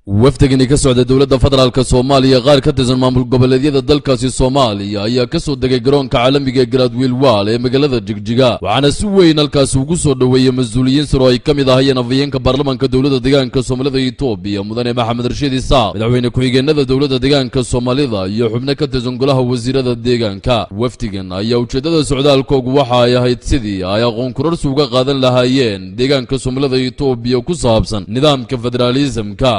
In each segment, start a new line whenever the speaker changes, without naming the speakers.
Wafdigani ka socda dowladda federaalka Soomaaliya, qaar ka tirsan maamul goboleedyada dalkaasi Soomaaliya, ayaa ka soo degay garoonka caalamiga ee Garaad Wiilwaal ee magaalada Jigjiga, waxaana si weyn halkaasi ugu soo dhoweeyey mas-uuliyiin saro ay ka mid ahayeen afhayeenka baarlamaanka dowladda deegaanka Soomaalida Itoobiya, mudane Maxamed Rashiid Isaaq, madaxweyne ku-xigeenada dowladda deegaanka Soomaalida iyo xubno ka tirsan golaha wasiirada deegaanka. Wafdigan ayaa ujeeddada socdaalkoogu waxa ay ahayd sidii ay aqoon kororsi uga qaadan lahaayeen deegaanka Soomaalida Itoobiya ku saabsan nidaamka federaalismka.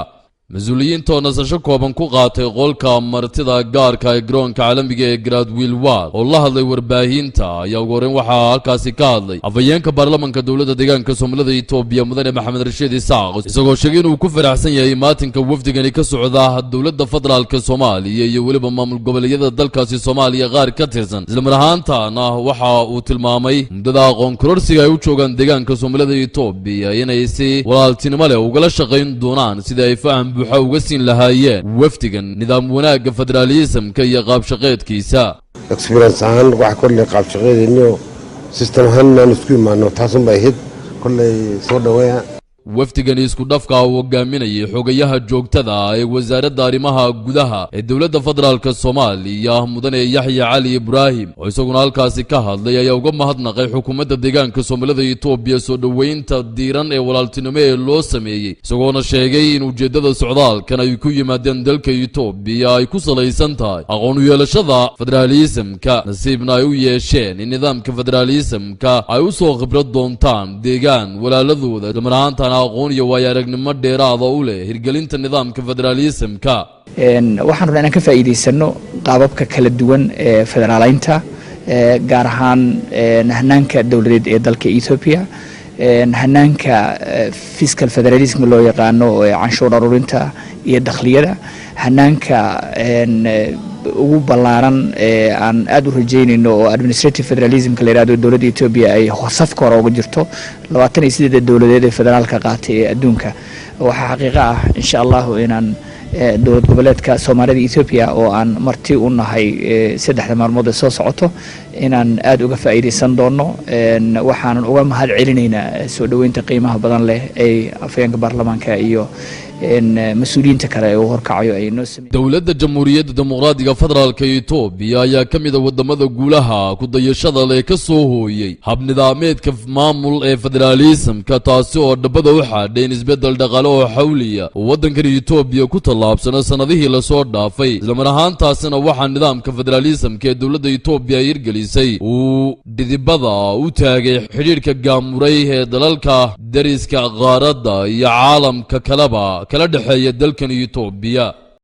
Mas-uuliyiinta oo nasasho kooban ku qaatay qolka martida gaarka ee garoonka caalamiga ee Garaad Wiilwaal oo la hadlay warbaahinta ayaa ugu horreyn waxaa halkaasi ka hadlay afhayeenka baarlamanka dowladda deegaanka Soomaalida Itoobiya, mudane Maxamed Rashiid Isaaq, isagoo sheegay inuu ku faraxsan yahay maatinka wafdigani ka socda dowladda federaalka Soomaaliya iyo weliba maamul goboleedyada dalkaasi Soomaaliya qaar ka tirsan. Islamar ahaantaana waxa uu tilmaamay muddada aqoon kororsiga ay u joogaan deegaanka Soomaalida Itoobiya inay si walaaltinimo leh ugala shaqayn doonaan sidii ay faham buuxa uga siin lahaayeen wafdigan nidaam wanaagga federaalismka iyo qaabshaqeedkiisa.
Experience ahaan waxa kolley qaabshaqeedeenniyo system ahaan inaan isku imaano, taasun bay ahayd kolley soo dhaweeya.
Wafdigani isku dhafka uu hogaaminayay xogayaha joogtada ee wasaaradda arrimaha gudaha ee dowladda federaalka Soomaaliya, mudane Yaxya Cali Ibraahim, oo isaguna halkaasi ka hadlay, ayaa uga mahadnaqay xukuumadda deegaanka Soomaalida Itoobiya soo dhoweynta diiran ee walaaltinimo ee loo sameeyey, isagoona sheegay in ujeeddada socdaalkan ay ku yimaadeen dalka Itoobiya ay ku salaysan tahay aqoon u yeelashada federaalismka, nasiibna ay u yeesheen in nidaamka federaalismka ay u soo khibrad doontaan deegaan walaaladooda, islamar ahaantana aqoon iyo waayo aragnimo dheeraada u leh hirgelinta nidaamka federaalismka.
Waxaan rabnaa inaan ka faa'iidaysano qaababka kala duwan ee federaaleynta, gaar ahaan hanaanka dowladeed ee dalka Ethiopia, hanaanka fiscal federalism loo yaqaano ee canshuur aruurinta iyo dakhliyada, hanaanka ugu ballaaran ee aan aada u rajeynayno oo administrative federalismka la yihahdo, dowladda Ethiopia ay safka hore uga jirto 28-da dowladeed ee federaalka qaatay ee adduunka. Waxaa xaqiiqo ah, insha Allahu, inaan dowlad goboleedka Soomaalida Ethiopia oo aan marti u nahay 3-da maalmood ee soo socoto inaan aada uga faa'iidaysan doono. Waxaanan uga mahad celinaynaa soo dhoweynta qiimaha badan leh ay afhayeenka baarlamaanka iyo mas-uuliyiinta kale ee uu horkacayo ay noo samey.
Dowladda Jamhuuriyadda Dimuqraadiga Federaalka Itoobiya ayaa ka mid a waddamada guulaha ku-dayashada leh ka soo hooyey habnidaameedka maamul ee federaalismka, taasi oo dhabbada u xaadhay in isbeddel dhaqaale oo xawliya oo waddankan Itoobiya ku tallaabsano sannadihii lasoo dhaafay. Islamar ahaantaasina waxaa nidaamka federaalismka ee dowladda Itoobiya ay hirgelisay uu dhidibada u taagay xidhiidhka gaamuray ee dalalka dariska, qaaradda iyo caalamka kaleba kala dhexeeya dalkan Itoobiya.